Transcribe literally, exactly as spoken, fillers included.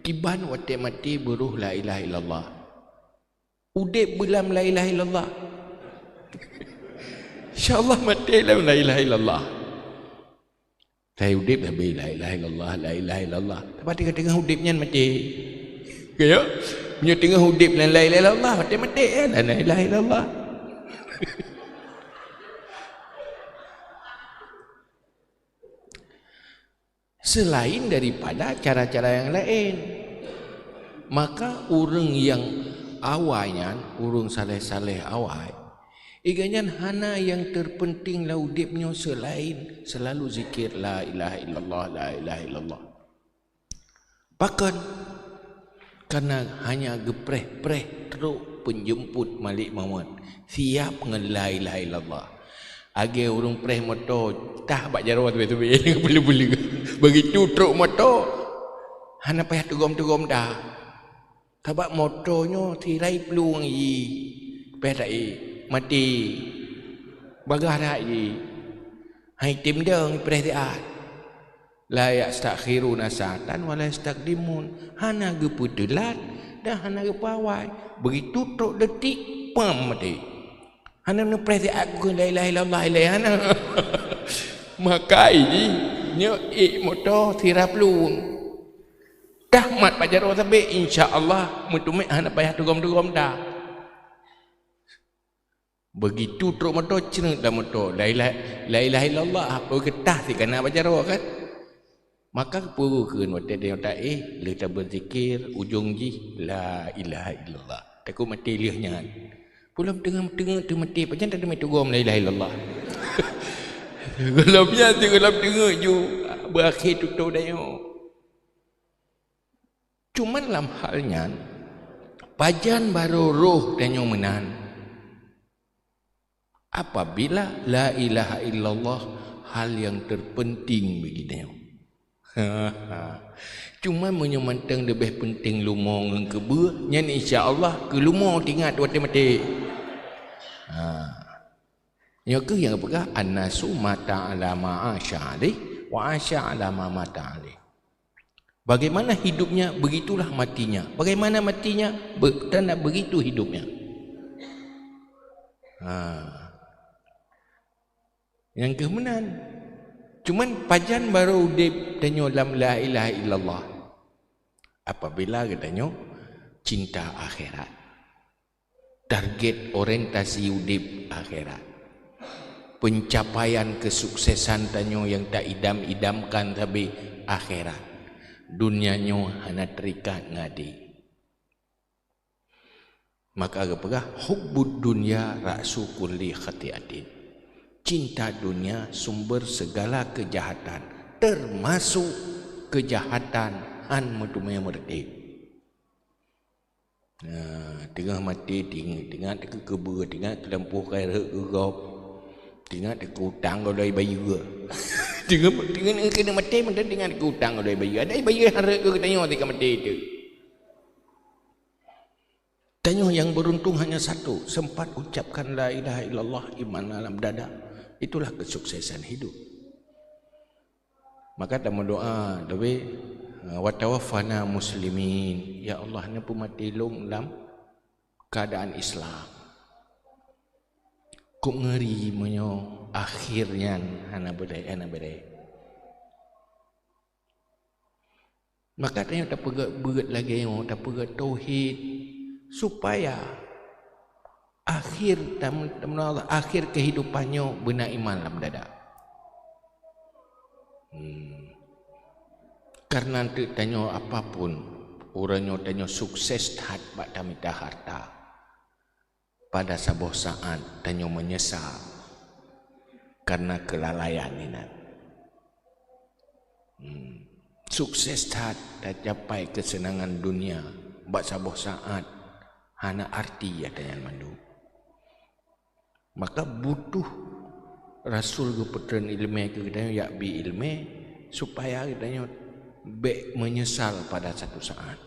Iban watée maté beurôh la ilaha illallah. Udeb beulam la ilaha illallah. Insya Allah maté lam la ilaha illallah. Saya udeb habéh la ilaha illallah, la ilaha illallah. Tapi teungoh-teungoh udeb nyan maté. Kaya? Meunyoe teungoh udeb lam la ilaha illallah, maté-maté ya, la ilaha illallah. Selain daripada cara-cara yang laén, maka ureuëng nyang awai nyan, ureuëng saleh-saleh awai, iganyan hana nyang terpenting lam udeb nyoe selain selalu zikir la ilaha illallah, la ilaha illallah. Pakon? Karena hanya geupreh-preh trok penjemput Malik Mamat, siap ngon la ilaha illallah. Lagée ureuëng preh moto, tah bak jaroe teubiet-teubiet, peuli-peuli. Begitu trok moto, hana payah teugom-teugom dah. Sabab moto nyoe sirai plueng jih, payah taék, maté. Bagah that jih. Hai tem dong preh siat. La yastakhiruna sa'atan wa la yastaqdimun. Hana geupeuteulat dan hana geupeuawai. Begitu trok detik, pam maté. Hana neupreh siat keu la ilaha illallah ilée hana. Maka ini nyoe ék moto sira plueng. Dah mat bak jaroe sabé, insya Allah meuteumé hana payah teugom-teugom dah. Begitu trok moto, ceureut lam moto, la ilaha, la ilaha illallah, apa geutah sikana bak jaroe kan? Maka peue kheun watée tanyoe taéh, lheueh tabeuzikir, ujong jih la ilaha illallah. Takot maté lheueh nyan. Peue lom teungoh-teungoh teuh maté, pajan tateumé teugom la ilaha illallah. Gohlom nyan teuh gohlom teungoh ju beuakhé tutoe tanyoe. Cuman lam hal nyan, pajan barô roh tanyoe meunan? Apabila la ilaha illallah hal nyang terpenting bagi tanyoe. Cuma meunyoe mantong leubeh penting lumo ngon keubeue, nyan insya Allah keu lumo teuingat watée maté. Ha. Nyoe kheueh nyang geupeugah, "An-nasu mata ala ma asya alaih, wa asya ala ma mata alaih." Bagaimana hidupnya, begitulah matinya. Bagaimana matinya, be-, dan begitu hidupnya. Ha. Nyang kheueh meunan. Cuman pajan barô udeb tanyoe lam la ilaha illallah? Apabila geutanyoe cinta akhirat. Target orientasi udeb akhirat. Pencapaian kesuksesan tanyoe nyang taidam-idamkan sabe akhirat. Dunia nyoe hana terikat ngon até. Maka geupeugah, "Hubbud dunya ra'su kulli khati'atin." Cinta dunia sumber segala kejahatan, termasuk kejahatan han meuteumé meureutéb. Nah, teungoh maté, teuingat, teuingat keu keubeue, teuingat keu lampôh ka rhot keu gob, teuingat keu utang golom bayeue. Teungoh, teungoh keuneuk maté, mantong teuingat keu utang golom bayeue. Ada bayeue han rhot keu geutanyoe tika maté teuh. Tanyoe nyang beruntung hanya satu, sempat ucapkan la ilaha illallah iman dalam dada. Itulah kesuksesan hidup. Maka tameudoa leubeh, eh, "Wa tawaffana muslimin." Ya Allah, neupeumaté lôn lam keuadaan Islam. Kok ngeuri meunyoe akhé nyan hana beureh, hana beureh. Maka tanyoe tapeugét beuet lagée nyoe, tapeugét tauhid, supaya akhé tam-, tam-, akhé keuhidupan nyoe beuna iman lam dada. Hmm. Karena teuk tanyoe apapun, uroe nyoe tanyoe sukses that bak tamita harta. Pada saboh saat tanyoe meunyeusal karena keulalaian inan. Hmm. Sukses that tacapai keuseunangan dunia, bak saboh saat hana arti ata nyan mandum. Maka butuh Rasul geupeutreun ileumé keu geutanyoe, jak bi ileumé, supaya geutanyoe bék meunyeusal pada satu saat.